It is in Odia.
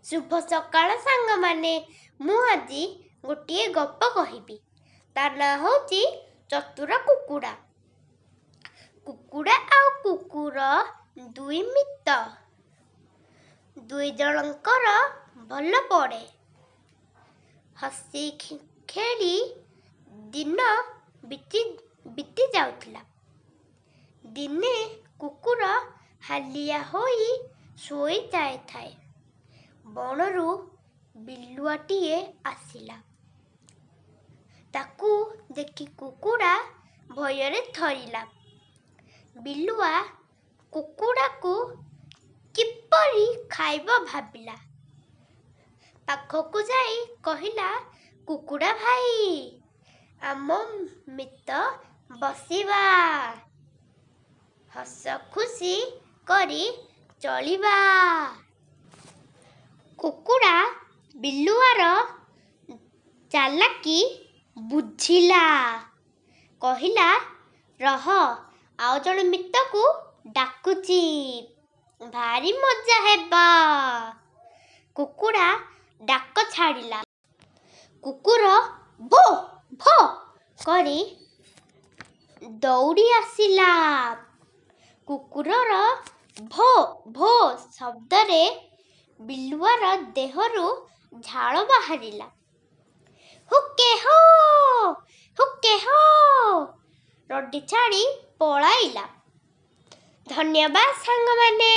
ଶୁଭ ସକାଳ ସାଙ୍ଗମାନେ। ମୁଁ ଆଜି ଗୋଟିଏ ଗପ କହିବି। ତା ନାଁ ହେଉଛି ଚତୁର କୁକୁଡ଼ା। କୁକୁଡ଼ା ଆଉ କୁକୁର ଦୁଇ ମିତ। ଦୁଇ ଜଣଙ୍କର ଭଲ ପଡ଼େ। ହସି ଖେଳି ଦିନ ବିତି ବିତି ଯାଉଥିଲା। ଦିନେ କୁକୁର ହାଲିଆ ହୋଇ ଶୋଇ ଯାଇଥାଏ। ବଣରୁ ବିଲୁଆଟିଏ ଆସିଲା। ତାକୁ ଦେଖି କୁକୁଡ଼ା ଭୟରେ ଥରିଲା। ବିଲୁଆ କୁକୁଡ଼ାକୁ କିପରି ଖାଇବ ଭାବିଲା। ପାଖକୁ ଯାଇ କହିଲା, କୁକୁଡ଼ା ଭାଇ, ଆମ ମିତ ବସିବା, ହସ ଖୁସି କରି ଚଳିବା। କୁକୁଡ଼ା ବିଲୁଆର ଚାଲାକି ବୁଝିଲା। କହିଲା, ରହ, ଆଉ ଜଣେ ମିତକୁ ଡାକୁଛି, ଭାରି ମଜା ହେବ। କୁକୁଡ଼ା ଡାକ ଛାଡ଼ିଲା। କୁକୁର ଭୋ ଭୋ କରି ଦୌଡ଼ି ଆସିଲା। କୁକୁରର ଭୋ ଭୋ ଶବ୍ଦରେ ବିଲୁଆର ଦେହରୁ ଝାଳ ବାହାରିଲା। ହୁକେ ହୋ, ହୁକେ ହୋ, ରଡ଼ି ଛାଡ଼ି ପଳାଇଲା। ଧନ୍ୟବାଦ ସାଙ୍ଗମାନେ।